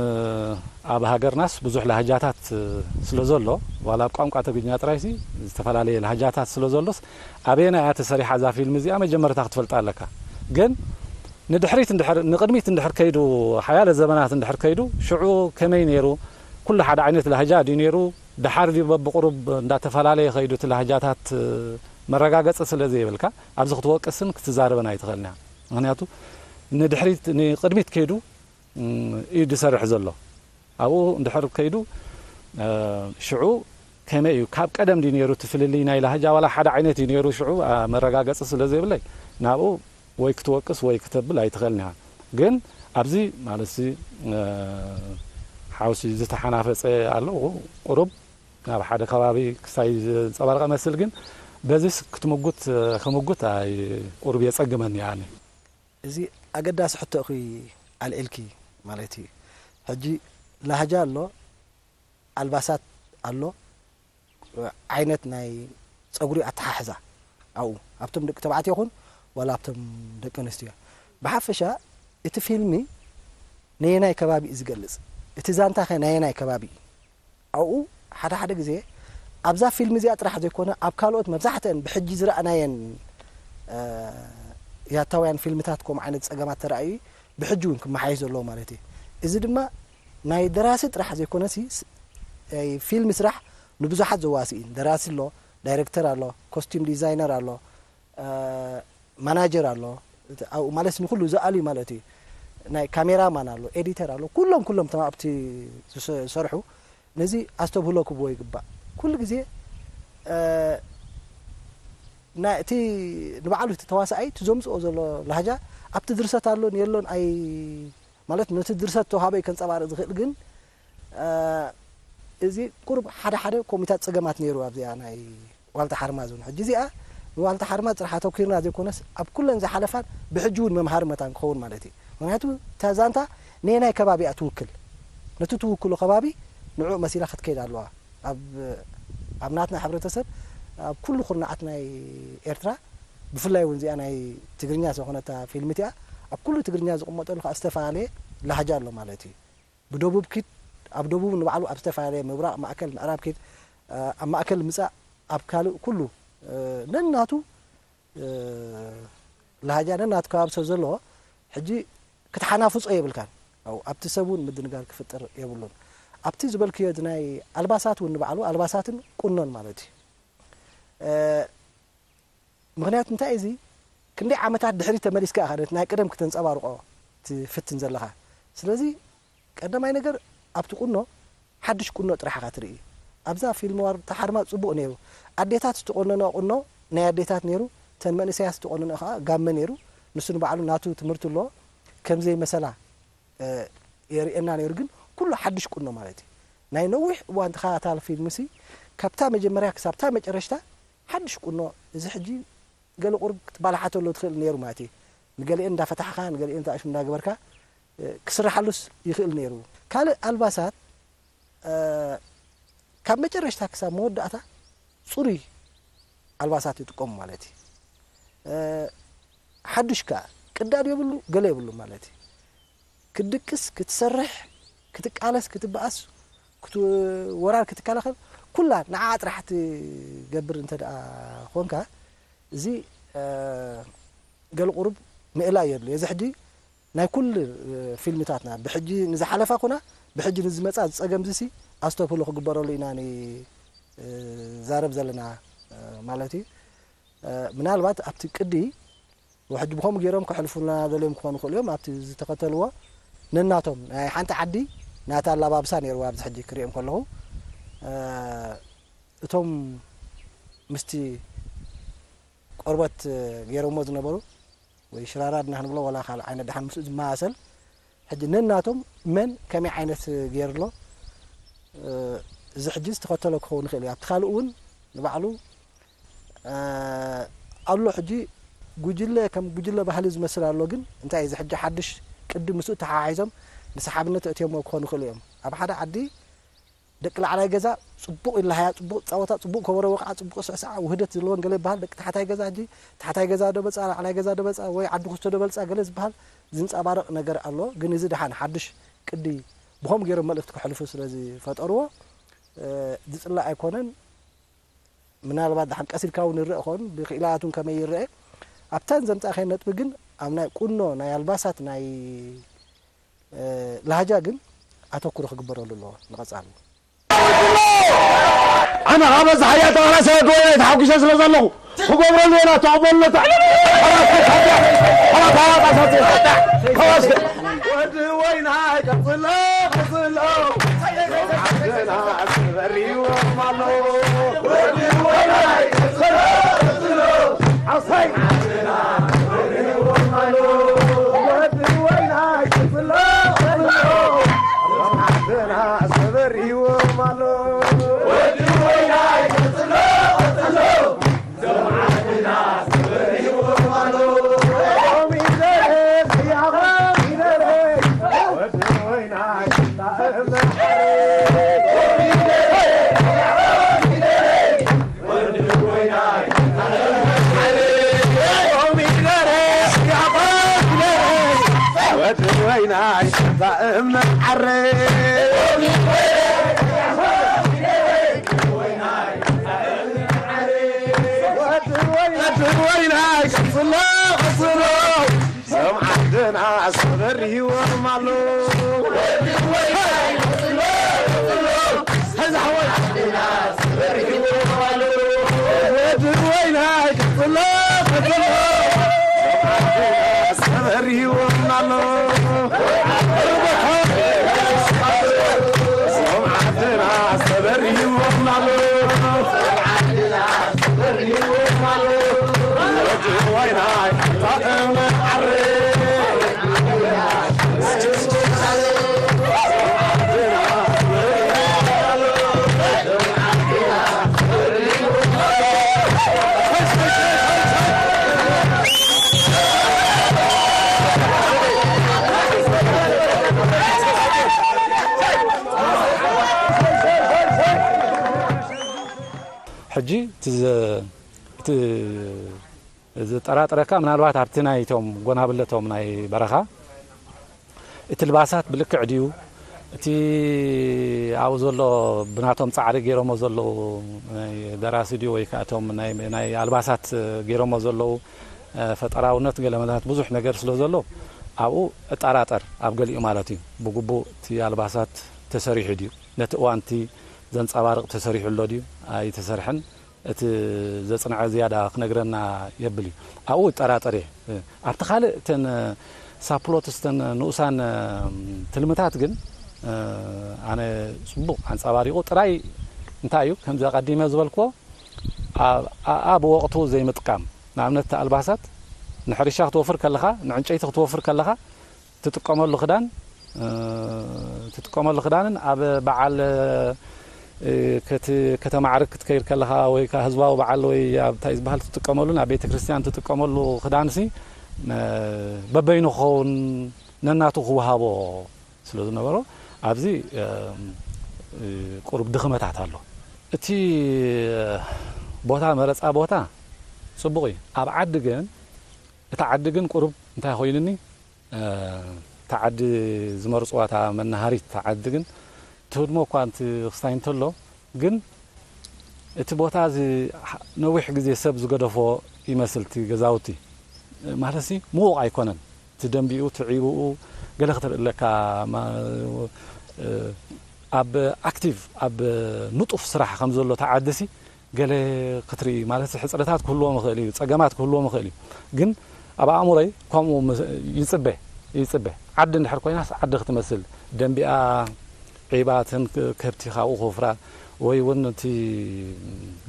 ኣብ ሃገርናስ ብዙሕ ላህጃታት፣ እ፣ ስለ ዘሎ፣ ዋላ ኣብ ቋንቋ ትግርኛ ጥራይሲ ዝተፈላለየ ላህጃታት ስለ ዘሎስ፣ ኣበየናይ እያ ተሰሪሓ እዛ ፊልም እዚኣ መጀመርታ ክትፈልጣ ኣለካ። ግን ንድሕሪት እንድሕር፣ ንቕድሚት እንድሕር ከይዱ፣ ሓያለ ዘመናት እንድሕር ከይዱ፣ ሽዑ ከመይ ነይሩ? ኩሉ ሓደ ዓይነት ላህጃ ድዩ ነይሩ? ደሓር ድዩ በብቑሩብ እንዳተፈላለየ ከይዱ እቲ ላህጃታት፣ እ፣ መረጋገጺ ስለ ዘይብልካ፣ ኣብዚ ክትወቅስን ክትዛረብን ኣይትኽእልን እያ። ምኽንያቱ ንድሕሪት፣ ንቕድሚት ከይዱ፣ እም፣ እዩ ዝሰርሕ ዘሎ። ኣብኡ እንድሕር ከይዱ፣ እ፣ ሽዑ ከመይ እዩ? ካብ ቀደም ድዩ ነይሩ እቲ ፍልልይ ናይ ላህጃ? ዋላ ሓደ ዓይነት እዩ ነይሩ ሽዑ? ኣ፣ መረጋገጺ ስለ ዘይብለይ፣ ናብኡ ወይ ክትወቅስ ወይ ክተብል ኣይትኽእልን ኢኻ። ግን ኣብዚ ማለትሲ፣ እ፣ ሓውሲ ዝተሓናፈጸ ኣሎ፣ ቁሩብ ናብ ሓደ ከባቢ ክሳይ ዘንጸባርቐ መስል፣ ግን በዚስ ክትምጉት፣ እ፣ ክምጉት ኣይ፣ ቁሩብ የጸግመኒ ኣነ። እዚ ኣገዳሲ ሕቶ እኺ ኣልዒልኪ ማለት እዩ። ሕጂ ላህጃ ኣሎ፣ ኣልባሳት ኣሎ፣ ዓይነት ናይ ጸጉሪ ኣተሓሕዛ ኣብኡ፣ ኣብቶም ደቂ ተባዕትዮ ይኹን ዋላ ኣብቶም ደቂ ኣንስትዮ። ብሓፈሻ እቲ ፊልሚ ነየናይ ከባቢ እዩ ዝገልጽ? እቲ ዛንታ ኸ ናየናይ ከባቢ እዩ? ኣብኡ ሓደ ሓደ ግዜ ኣብዛ ፊልም እዚኣ ጥራሕ ዘይኮነ፣ ኣብ ካልኦት መብዛሕትአን ብሕጂ ዝረኣናየን፣ እ፣ ያታውያን ፊልምታት ከምኡ ዓይነት ጸገማት ተራእዩ ብሕጂ እውን ክመሓየሽ ዘለዎ ማለት እዩ። እዚ ድማ ናይ ደራሲ ጥራሕ ዘይኮነሲ፣ ስ-፣ ናይ ፊልም ስራሕ ንብዙሓት ዘዋስእ እዩ። ደራሲ ኣሎ፣ ዳይሬክተር ኣሎ፣ ኮስቲም ዲዛይነር ኣሎ፣ እ፣ ማናጀር ኣሎ፣ እቲ ኣብኡ ማለት ንኹሉ ዝኣልዩ ማለት እዩ። ናይ ካሜራማን ኣሎ፣ ኤዲተር ኣሎ፣ ኩሎም፣ ኩሎም እቶም ኣብቲ ዝሰ-፣ ዝሰርሑ ነዚ ኣስተብህሎ ክብዎ ይግባእ። ኩሉ ግዜ፣ እ፣ ናይ እቲ ንባዕሉ እቲ ተዋሳኣይ እቲ ዘምጽኦ ዘሎ ላህጃ ኣብቲ ድርሰት ኣሎን የሎን ኣይ-፣ ማለት ነቲ ድርሰት ተዋሃበ እዩ ከንጸባርቕ ዝኽእል፣ ግን፣ እ፣ እዚ ቁሩብ ሓደ ሓደ ኮሚታት ጸገማት ነይሩ ኣብዚኣ ናይ ዋልታ ሓርማዝ እውን። ሕጂ እዚኣ ንዋልታ ሓርማዝ ጥራሕ ኣተኲርና ዘይኮነስ ኣብ ኩለን ዝሓለፋን ብሕጂ እውን መምሃሪ መታን ክኸውን ማለት እዩ። ምኽንያቱ እታ ዛንታ ነየናይ ከባቢ እያ ትውክል? ነቲ ትውክሎ ከባቢ ንዕኡ መሲላ ክትከይድ ኣለዋ። ኣብ፣ ኣብ ናትና ሕብረተሰብ፣ ኣብ ኩሉ ኩርናዓት ናይ ኤርትራ፣ ብፍላይ እውን እዚኣ ናይ ትግርኛ ዝኾነታ ፊልም እቲኣ፣ ኣብ ኩሉ ትግርኛ ዝቕመጠሉ ከዓ ዝተፈላለየ ላህጃ ኣሎ ማለት እዩ። ብደቡብ ኪድ፣ ኣብ ደቡብ ንባዕሉ ኣብ ዝተፈላለየ ምብራቕ፣ ማእከል፣ ምዕራብ ኪድ፣ እ፣ ኣብ ማእከል ምጻእ፣ ኣብ ካልእ ኩሉ፣ እ፣ ነናቱ፣ እ፣ ላህጃ ነናቱ ከባቢ ሰብ ዘለዎ፣ ሕጂ ክትሓናፍጾ የብልካን። ኣብኡ፣ ኣብቲ ሰብ እውን ምድንጋር ክፍጥር የብሉን። ኣብቲ ዝበልክዮ፣ እዚ ናይ ኣልባሳት እውን ንባዕሉ፣ ኣልባሳትን ቁኖን ማለት እዩ። እ፣ ምኽንያቱ እንታይ፣ እዚ ክንደይ ዓመታት ድሕሪት ተመሊስካ ኢኻ ነቲ ናይ ቀደም ክተንጸባርቖ ትፍትን ዘለኻ። ስለዚ ቀዳማይ ነገር ኣብቲ ቁኖ ሓድሽ ቁኖ ጥራሕ ኢኻ ትርኢ። ኣብዛ ፊልም ዋልታ ሓርማዝ ጽቡቕ ነይሩ። ኣዴታት ዝተቆነንኦ ቁኖ ናይ ኣዴታት ነይሩ፣ እተን መንእሰያት ዝተቆነንኦ ከኣ ጋመ ነይሩ። ንሱ ንባዕሉ ናቱ ትምህርቲ ኣለዎ። ከም ዘይመሰላ፣ እ፣ የርእየና ነይሩ፣ ግን ኩሉ ሓድሽ ቁኖ ማለት እዩ። ናይ ነዊሕ እዋን ተኸታታሊ ፊልምሲ ካብታ መጀመርያ ክሳብታ መጨረሽታ ሓድሽ ቁኖ። እዚ ሕጂ ገለ ቁሩብ ክትባላሓተሉ ትኽእል ነይሩ ማለት እዩ። ንገሊአን እንዳፈታሕኻ፣ ንገሊአን ታእሹ እንዳገበርካ፣ እ፣ ክስርሓሉስ ይኽእል ነይሩ። ካልእ ኣልባሳት፣ እ፣ ካብ መጨረሽታ ክሳብ መወዳእታ ጽሩይ ኣልባሳት ይጥቀሙ ማለት እዩ። እ፣ ሓድሽ ከኣ ቅዳድ የብሉ፣ ገለ የብሉ ማለት እዩ። ክትድቅስ፣ ክትሰርሕ፣ ክትቃለስ፣ ክትበኣስ፣ ክት-፣ ወራር ክትከላኸል፣ ኩላ ንዓኣ ጥራሕ ትገብር እንተ ደኣ ኾንካ፣ እዚ፣ እ፣ ገለ ቁሩብ ምእላይ የድልዮ። እዚ ሕጂ ናይ ኩሉ፣ እ፣ ፊልምታትና፣ ብሕጂ ንዝሓለፋ ኩና፣ ብሕጂ ንዝመጻ፣ እዚ ጸገም እዚሲ ኣስተብህሎ ክግበረሉ ኢና ን-፣ እ፣ ዛረብ ዘለና፣ እ፣ ማለት እዩ። እ፣ ምናልባት ኣብቲ ቅዲ፣ ወሕጂ ብኸምኡ ገይሮም ከሕልፉልና ደልዮም ክኾኑ ይኽእሉ እዮም። ኣብቲ ዝተኸተልዎ ነናቶም ናይ ሓንቲ ዓዲ ናታ ኣላባብሳ ነይርዋ። ኣብዚ ሕጂ ክሪኦም ከለኹ እቶም ምስቲ ቆርበት ገይሮሞ ዝነበሩ ወይ ሽራራ ድና ክንብሎ ዋላ ካልእ ዓይነት ደሓን ምስኡ ዝመሳሰል ሕጂ ነናቶም መን ከመይ ዓይነት ገይሩ ኣሎ እዚ ሕጂ ዝተኸተሎ ክኸውን ይኽእል እዩ። ኣብቲ ካልእ እውን ንባዕሉ ኣሎ ሕጂ ጉጅለ ከም ጉጅለ ባህሊ ዝመስል ኣሎ። ግን እንታይ እዚ ሕጂ ሓድሽ ቅዲ ምስኡ ተሓሒዞም ንሰሓብነት እትዮሞ ክኾኑ ይኽእሉ እዮም። ኣብ ሓደ ዓዲ ደቂ ላዕላይ ገዛ ጽቡቕ ይለሃያ፣ ጽቡቕ ጻወታ፣ ጽቡቕ ከበሮ ወቕዓ፣ ጽቡቕ ስዕስዓ፣ ውህደት ዘለወን ገለ ይበሃል። ደቂ ታሕታይ ገዛ ሕጂ ታሕታይ ገዛ ዶ በልጻ፣ ላዕላይ ገዛ ዶ በልጻ ወይ ዓዲ ኩስቶ ዶ በልጻ ገለ ዝበሃል ዝንጸባረቕ ነገር ኣሎ። ግን እዚ ደሓን ሓድሽ ቅዲ ብኸም ገይሮም መልእኽቲ ከሕልፉ ስለ ዝፈጠርዎ ዝጽላእ ኣይኮነን። ምናልባት ደሓን ቀስ ኢልካ እውን ይረአ ኾን ብክኢላቱን ከመይ ይረአ ኣብተን ዘምጻእኸን ነጥቢ ግን ኣብ ናይ ቁኖ ናይ ኣልባሳት ናይ ላሃጃ ግን ኣተኩሮ ክግበረሉ ኣለዎ ንቐጻሊ። ኣነ ካብ በዝሓያ ተቓላሳይ ጎይናይ ተሓጒሰ ስለ ዘለኹ ክገብረሉ ኢና ተቐበሉለታ። ወዲ ወይናይ ቀጽሎ ቀጽሎ ዓድና ኣስበሪዎም ኣሎ። ወዲ ወይናይ ቀጽሎ ቀጽሎ ዓሳይ ዓድና ኣስበሪዎም ኣሎ። ወዲ ወይናይ ቀጽሎ ቀጽሎ ዓድና ኣስበሪዎም ኣሎ። ወዲ ወይናይ ቀጽሎ ቀጽሎ ወዲ ወይናይ ጣዕም ዓረ ወዲ ወይናይ ቀጽሎ ቀጽሎ ዞም ዓድና ኣስበሪዎም ኣሎ። ወዲ ወይናይ ቀጽሎ ቀጽሎ ዞም ዓድና ኣስበሪዎም ኣሎ። ወዲ ወይናይ ቀጽሎ ቀጽሎ ዞም ዓድና ኣስበሪዎም ኣሎ። ዞም ዓድና ኣስበሪዎም ኣሎ። ወዲ ወይናይ ጣዕም ዓረ ሕጂ እቲ ዘ- እቲ ዝጠራጥረካ ምናልባት ኣብቲ ናይቶም ጎናብለቶም ናይ በረኻ እቲ ልባሳት ብልክዕ ድዩ እቲ ኣብኡ ዘሎ ብናቶም ፃዕሪ ገይሮሞ ዘለዉ ናይ ደራሲ ድዩ ወይ ከዓ እቶም ናይ ናይ ኣልባሳት ገይሮሞ ዘለዉ ፈጠራውነት ገለመታት ብዙሕ ነገር ስለ ዘሎ ኣብኡ እጠራጠር ኣብ ገሊኡ ማለት እዩ ብግቡእ እቲ ኣልባሳት ተሰሪሑ ድዩ ነቲ እዋንቲ ዘንፀባርቕ ተሰሪሑ ኣሎ ድዩ ኣይተሰርሐን እቲ ዘጽንዐ ዝያዳ ክነግረና የብል እዩ ኣብኡ ይጠራጠር እየ ኣብቲ ካልእ እተን ሳፕሎትስ ተን ንኡሳን ትልምታት ግን ኣነ ጽቡቕ ኣንጻባሪቑ ጥራይ እንታይ እዩ ከምዚ ኣቐዲመ ዝበልክዎ ኣብኣ ብወቕቱ ዘይምጥቃም ንኣብነት ኣልባሳት ንሕርሻ ክትወፍር ከለኻ ንዕንጨይቲ ክትወፍር ከለኻ ትጥቀመሉ ክዳን ትጥቀመሉ ክዳንን ኣብ በዓል ከተማዕርግ ክትከይድ ከለኻ ወይ ከዓ ህዝባዊ በዓል ወይ ኣብ እንታይ ዝበሃል ትጥቀመሉን ኣብ ቤተ ክርስቲያን ትጥቀመሉ ክዳንሲ በበይኑ ክኸውን ነናቱ ክወሃቦ ስለ ዝነበሮ ኣብዚ ቁሩብ ድኽመታት ኣሎ። እቲ ቦታ መረፃ ቦታ ፅቡቕ እዩ። ኣብ ዓዲ ግን እቲ ዓዲ ግን ቁሩብ እንታይ ኮይኑኒ እቲ ዓዲ ዝመርፅዋ እታ መናሃሪት እታ ዓዲ ግን ትህድሞ እኳ ክስታይ እንተሎ ግን እቲ ቦታ እዚ ነዊሕ ግዜ ሰብ ዝገደፎ ይመስል እቲ ገዛውቲ ማለት ሲ ምዉቕ ኣይኮነን እቲ ደንቢኡ እቲ ዒብኡ ገለ ክትርኢ ኣለካ ኣብ ኣክቲቭ ኣብ ንጡፍ ስራሕ ከም ዘሎ እቲ ዓዲ ሲ ገለ ክትርኢ ማለት ሕፅረታት ክህልዎም ይኽእል እዩ፣ ፀገማት ክህልዎም ይኽእል እዩ። ግን ኣብ ኣእምሮይ ከምኡ ይፅበ። ይጽበ። ዓዲ እንድሕር ኮይናስ ዓዲ ክትመስል ደንቢኣ ዒባትን ከብቲ ካብኡ ክወፍራ ወይ እውን እቲ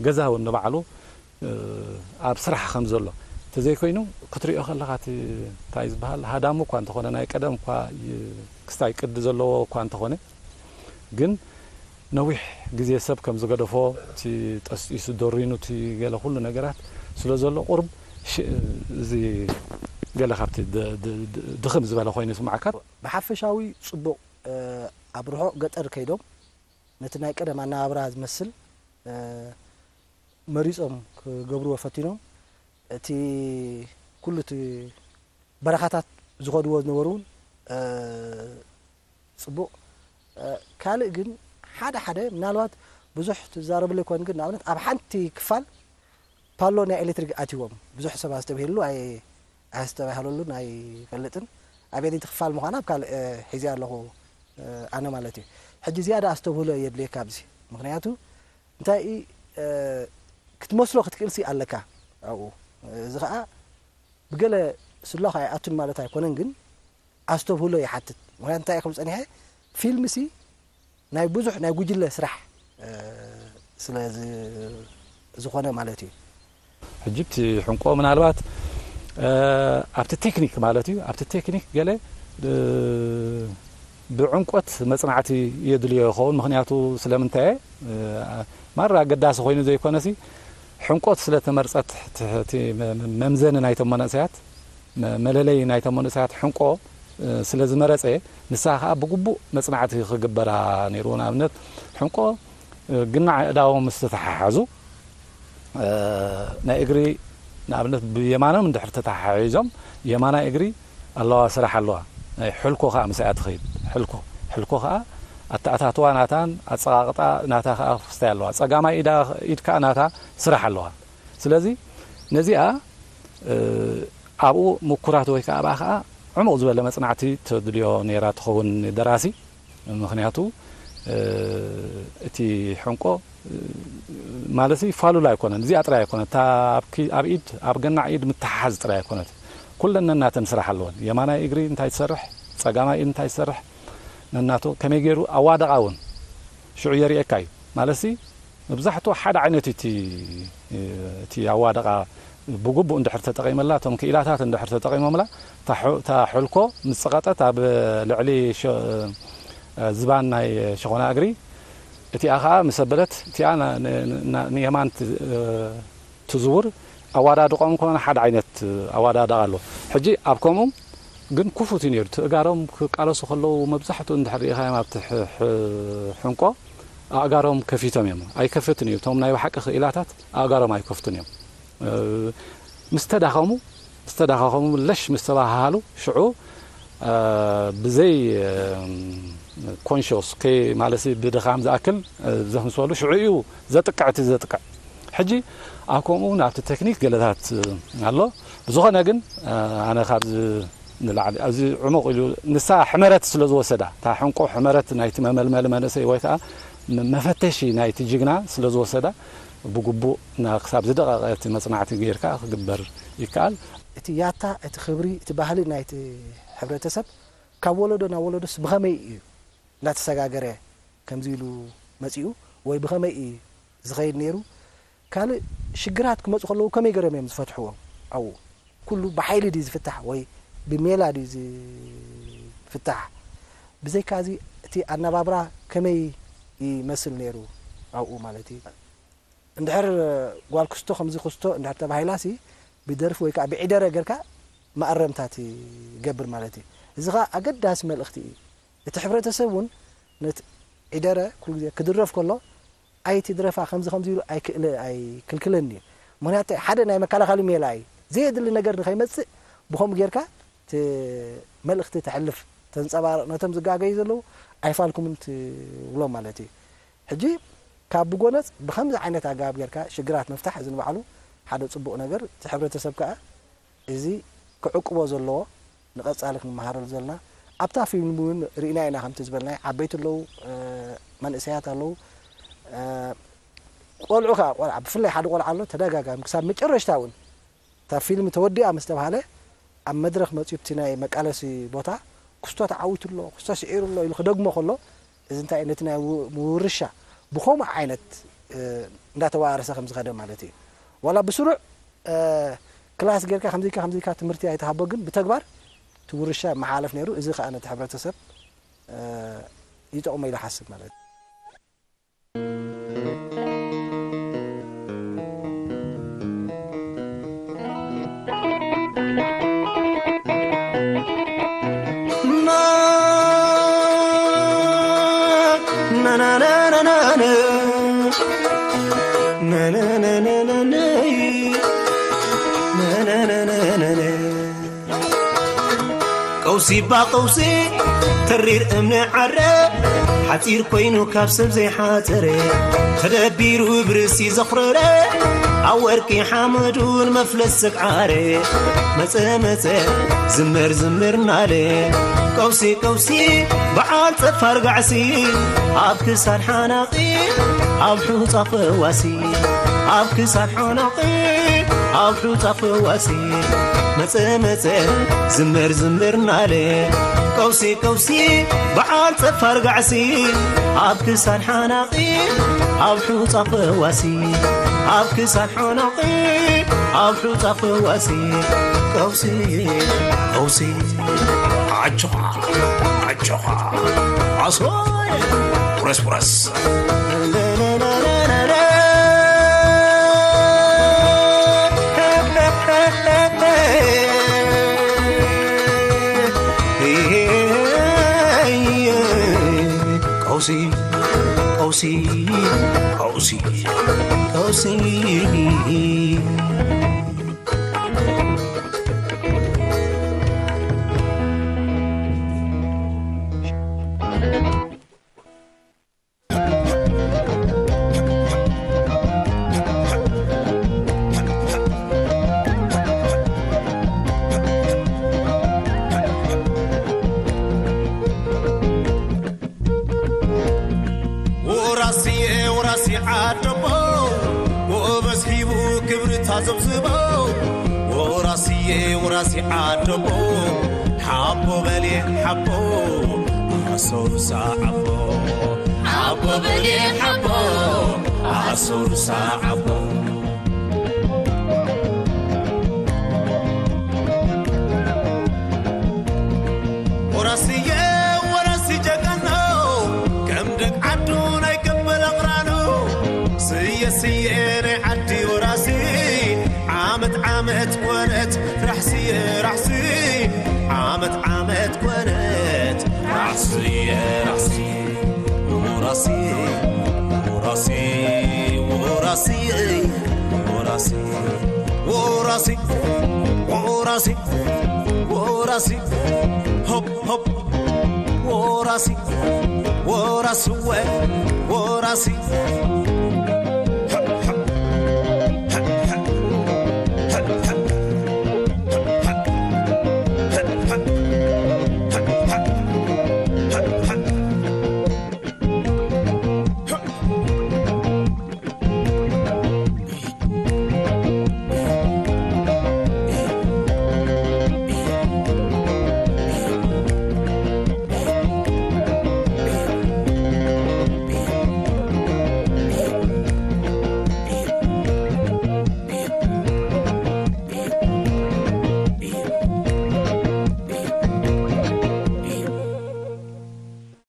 ገዛ እውን ንባዕሉ ኣብ ስራሕ ከም ዘሎ ተዘይኮይኑ ክትሪኦ ከለኻ እቲ እንታይ ዝበሃል ሃዳሙ እኳ እንተኾነ ናይ ቀደም እኳ ክስታይ ቅዲ ዘለዎ እኳ እንተኾነ ግን ነዊሕ ግዜ ሰብ ከም ዝገደፎ እቲ ጠስጢሱ ደሪኑ እቲ ገለ ኩሉ ነገራት ስለ ዘሎ ቁርብ እዚ ገለ ካብቲ ድኽም ዝበለ ኮይኑ ይስማዓካ። ብሓፈሻዊ ጽቡቕ ኣብ ርሑቕ ገጠር ከይዶም ነቲ ናይ ቀደም ኣነባብራ ዝመስል መሪጾም ክገብርዎ ፈቲኖም። እቲ ኩሉ እቲ በረኻታት ዝኸድዎ ዝነበሩ እውን ጽቡቕ። ካልእ ግን ሓደ ሓደ ምናልባት ብዙሕ ትዛረብለይ ኮን ግን ንኣብነት ኣብ ሓንቲ ክፋል ፓሎ ናይ ኤሌክትሪክ ኣትዎም ብዙሕ ሰብ ኣስተብሂሉ ኣይ ኣስተባህለሉን ኣይፈልጥን። ኣበየነይቲ ክፋል ምዃና ኣብ ካልእ ሒዘ ኣለኹ ኣነ ማለት እዩ። ሕጂ ዝያዳ ኣስተብህሎ የድልየካ ኣብዚ ምክንያቱ እንታይ ክትመስሎ ክትክእል ሲ ኣለካ ኣብኡ። እዚ ከዓ ብገለ ስሎኻ ኣይኣቱን ማለት ኣይኮነን ግን ኣስተብህሎ ይሓትት። ምክንያቱ እንታይ ክብል ፀኒሐ ፊልም ሲ ናይ ብዙሕ ናይ ጉጅለ ስራሕ ስለ ዝኾነ ማለት እዩ። ሕጂ እቲ ሕንቆ ምናልባት ኣብቲ ቴክኒክ ማለት እዩ ኣብቲ ቴክኒክ ገለ ብዕምቆት መጽናዕቲ የድልዮ ይኸውን። ምኽንያቱ ስለምንታይ ማራ ኣገዳሲ ኮይኑ ዘይኮነሲ ሕንቆት ስለ ተመርጸት እቲ መምዘኒ ናይቶም መንእሰያት መለለይ ናይቶም መንእሰያት ሕንቆ ስለ ዝመረጸ ንሳ ከዓ ብግቡእ መጽናዕቲ ክግበራ ነይርዎ። ንኣብነት ሕንቆ ግናዕ ኣእዳዎም ምስ ተተሓሓዙ ናይ እግሪ ንኣብነት ብየማኖም እንድሕር ተተሓሒዞም የማናይ እግሪ ኣለዋ ስራሕ ኣለዋ ናይ ሕልኮ ከዓ ምስኣ ትኸይድ ሕልኮ ሕልኮ ከዓ ኣተኣታትዋ ናታን ኣፀቃቅጣ ናታ ከዓ ክስታይ ኣለዋ ፀጋማይ ኢዳ ኢድ ከዓ ናታ ስራሕ ኣለዋ ስለዚ ነዚኣ ኣብኡ ምኩራት ወይ ከዓ ኣብኣ ከዓ ዕሙቕ ዝበለ መፅናዕቲ ተድልዮ ነይራ ትኸውን ደራሲ ምኽንያቱ እቲ ሕንቆ ማለት ፋሉል ኣይኮነን እዚኣ ጥራይ ኣይኮነት ኣብ ኢድ ኣብ ገናዕ ኢድ ምትሓሓዝ ጥራይ ኣይኮነት ኩለን ነናተን ስራሕ ኣለወን የማናይ እግሪ እንታይ ትሰርሕ ጸጋማይ ኢድ እንታይ ትሰርሕ ነናቶ ከመይ ገይሩ ኣዋደቓ እውን ሽዑ የርእየካ እዩ ማለት መብዛሕትኡ ሓደ ዓይነት እቲ እቲ ኣዋደቓ ብግቡእ እንድሕር ተጠቒመላ እቶም ክኢላታት እንድሕር ተጠቒሞምላ እታ ሕልኮ ምስ ጸቐጠት ኣብ ልዕሊ ዝባን ናይ ሸኾና እግሪ እቲኣ ከዓ ምስ ኣበለት እቲኣ ንየማን ትዝውር ኣዋዳድቆም ከሆነ ሓደ ዓይነት ኣዋዳድቃ ኣሎ ሕጂ ኣብ ከምኡ ግን ክፉት እዩ ነይሩ ትእጋሮም ክቃለሱ ከለዉ መብዛሕትኡ እንድሕር ርኢኻዮም ኣብቲ ሕንቆ ኣእጋሮም ከፊቶም እዮም ኣይከፍትን እዩ እቶም ናይ ብሓቂ ክኢላታት ኣእጋሮም ኣይከፍቱን እዮም ምስ ተዳኸሙ ምስ ተዳኻኸሙ ለሽ ምስ ተባሃሃሉ ሽዑ ብዘይ conscious ከይ ማለት ብድኻም ዝኣክል ዘኽምስበሉ ሽዑ እዩ ዘጥቅዕ እቲ ዘጥቅዕ ሕጂ ኣብ ከምኡ እውን ኣብቲ ቴክኒክ ገለታት ኣሎ ብዝኾነ ግን ኣነ ካብዚ ንላዕሊ ኣብዚ ዕሙቕ ኢሉ ንሳ ሕመረት ስለ ዝወሰዳ እታ ሕንቆ ሕመረት ናይቲ መመልመሊ መንእሰይ ወይ ከዓ መፈተሺ ናይቲ ጅግና ስለ ዝወሰዳ ብግቡእ ክሳብ ዝደቐቐ እቲ መፅናዕቲ ጌርካ ክግበር ይከኣል። እቲ ያታ፣ እቲ ክብሪ፣ እቲ ባህሊ ናይቲ ሕብረተሰብ ካብ ወለዶ ናብ ወለዶስ ብኸመይ እዩ እናተሰጋገረ ከምዚ ኢሉ መፂኡ ወይ ብኸመይ እዩ ዝኸይድ ነይሩ? ካልእ ሽግራት ክመፁ ከለዉ ከመይ ገይሮም እዮም ዝፈትሕዎ ኣብኡ? ኩሉ ብሓይሊ ድዩ ዝፍታሕ ወይ ብሜላ ድዩ ዝፍታሕ? ብዘይካ እዚ እቲ ኣነባብራ ከመይ ይመስል ነይሩ ኣብኡ ማለት እዩ? እንድሕር ጓል ክስቶ ከምዚ ክስቶ እንድሕር ተባሂላ ሲ ብደርፊ ወይ ከዓ ብዒደረ ጌርካ መኣረምታ ትገብር ማለት እዩ። እዚ ከዓ ኣገዳሲ መልእኽቲ እዩ። እቲ ሕብረተሰብ እውን ነቲ ዒደረ ኩሉ ግዜ ክድረፍ ከሎ ኣይትድረፋ ከምዚ ከምዚ ኢሉ ኣይክእለ ኣይክልክለን እዩ። ምክንያቱ ሓደ ናይ መከላኸሊ ሜላ እዩ። ዘየድሊ ነገር ንኸይመፅእ ብኸምኡ ጌርካ እቲ መልእኽቲ ተሕልፍ ተንፀባርቕ ነቶም ዝጋገዩ ዘለዉ ኣይፋልኩምን ትብሎም ማለት እዩ። ሕጂ ካብ ብጎነፅ ብከምዚ ዓይነት ኣገባብ ጌርካ ሽግራት ምፍታሕ እዚ ንባዕሉ ሓደ ፅቡቕ ነገር እቲ ሕብረተሰብ ከዓ እዚ ክዕቅቦ ዘለዎ ንቐፃሊ ክንመሃረሉ ዘለና ኣብታ ፊልም እውን ርኢና ኢና ከምቲ ዝበልናይ ዓበይቲ ኣለዉ መንእሰያት ኣለዉ ቆልዑ ከዓ ቆልዓ ብፍላይ ሓደ ቆልዓ ኣሎ ተደጋጋሚ ክሳብ መጨረሽታ እውን እታ ፊልም ተወዲኣ ምስ ተባሃለ ኣብ መድረኽ መጺኡ ኣብቲ ናይ መቃለሲ ቦታ ክስቶ ተዓዊቱ ኣሎ፣ ክስቶ ስዒሩ ኣሎ ኢሉ ክደግሞ ከሎ፣ እዚ እንታይ እዩ? ነቲ ናይ ው-፣ ምውርሻ ብኸምኡ ዓይነት፣ እ፣ እንዳተዋረሰ ከም ዝኸደ ማለት እዩ። ዋላ ብስሩዕ፣ እ፣ ክላስ ጌርካ ከምዚካ ከምዚካ ትምህርቲ ኣይተሃቦ፣ ግን ብተግባር እቲ ውርሻ መሓለፍ ነይሩ። እዚ ከኣ ነቲ ሕብረተሰብ፣ እ፣ ይጠቕሞ ኢለ ሓስብ ማለት እዩ። ቀውሲ ባ ቀውሲ፣ ተሪር እምኒ ዓረ፣ ሓጺር ኮይኑ ካብ ሰብ ዘይሓጸረ፣ ተደቢሩ ብርእሲ ዘኹረረ፣ ኣብ ወርቂ ሓመዱን መፍለስ ሰግዓረ፣ መጸ መጸ ዝምር ዝምር እናለ፣ ቀውሲ ቀውሲ በዓል ጸፋር ጋዕሲ፣ ኣብ ክሳድ ሓናቒ፣ ኣብ ሑጻ ፈዋሲ፣ ኣብ ክሳድ ሓናቒ፣ ኣብ ሑጻ ፈዋሲ፣ መጸ መጸ ዝምር ዝምር እናለ፣ ቀውሲ ቀውሲ በዓል ጸፋር ጋዕሲ፣ ኣብ ክሳድ ሓናቒ፣ ኣብ ሑጻ ፈዋሲ፣ ኣብ ክሳድ ሓናቒ፣ ኣብ ሑጻ ፈዋሲ፣ ቀውሲ ቀውሲ፣ ኣጆኻ ኣጆኻ ኣሶይ፣ ቁረስ ቁረስ። ቀውሲ ቀውሲ ቀውሲ ቀውሲ። ወራስየ ወራሲ ዓደቦ፣ ጎበዝ ሂቡ ክብሪ ታዘብዝቦ። ወራስየ ወራሲ ዓደቦ፣ ሓቦ በልየ ሓቦ፣ ኣሰሩ ሰዓቦ። ሓቦ በልየ ሓቦ፣ ኣሰሩ ሰዓቦ። ወራስየ ወራሲ ጀጋኖ፣ ከም ደግ ዓዱ ናይ ገበል ኣቕራኑ። ስየ ስየ ናይ ዓዲ ወራሲ፣ ዓመት ዓመት ኮነት ራሕስየ ራሕሲ፣ ዓመት ዓመት ኮነት ራሕስየ ራሕሲ። ወራሲ ወራሲ ወራሲ ወራሲ ወራሲ ወራሲ ወራሲ ሆፕ ሆፕ ወራሲ ወራስወ ወራሲ